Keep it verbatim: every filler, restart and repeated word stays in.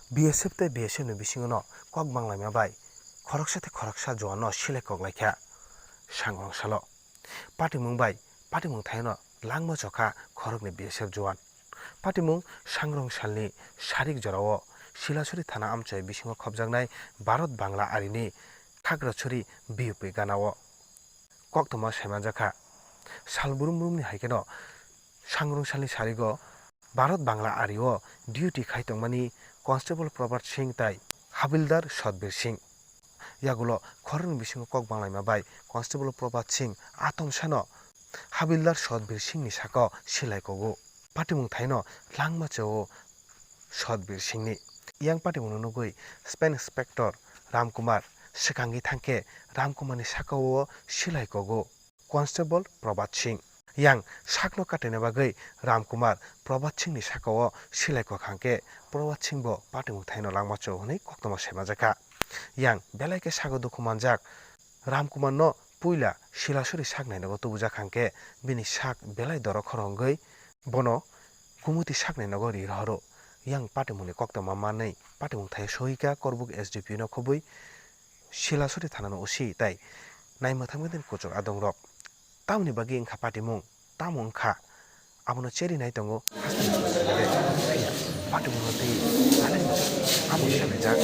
B S F tei B S F ni bisingo no kok banglaima bai khoroksa tei khoroksa juan no silai kok laikha sangrong salo. Patimung bai patimung thaino langma chokha khoroknwi B S F juan. Patimung sangrong salni sarik jorao Silasuri thana amchoi bisingo khopjaknai Bharat Bangla arini Khagrachuri B U P ganao koktwma saimanjakha. Sal brum brumni hai kheno sangrong salni sarigo Bharat Bangla ario duty khai tongmani Constable Prabhat Singh tai Habildar Sotbir Singh. Yagulo khoroknwi bisingo kok banglaima bai Constable Prabhat Singh atomsano Habildar Sotbir Singhni sakao silai kogo. Patimung thaino langma chao Sotbir Singhni. Yang patimungno nugwi Sub Inspector Ramkumar swkangwi thangkhe Ramkumarni sakao silai kogo Constable Prabhat Singh. Yang sakno kataina bagwi Ramkumar Prabhat Singhni sakao silai kok hangkhe Prabhat Singh bo patimung thaino langma chao hwnwi koktwma saimanjakha. Yang belai khe sago dukhu manjak Ramkumarno puila Silasuri sak nainogo tubujak hangkhe bini sak belai dorok khoro wngwi bono kumuti sak nainogo ri rohoro. Yang patimungni koktwma manwi patimung thai sohika Korbuk S D P no khobwi Silasuri thanano O C tai naimwthangwi den kuchuk adongrok. Tamoni bagwi wngkha patimung, tamo wngkha abono cherinai tongo hasteni patimungno tei nalai abo salaijak.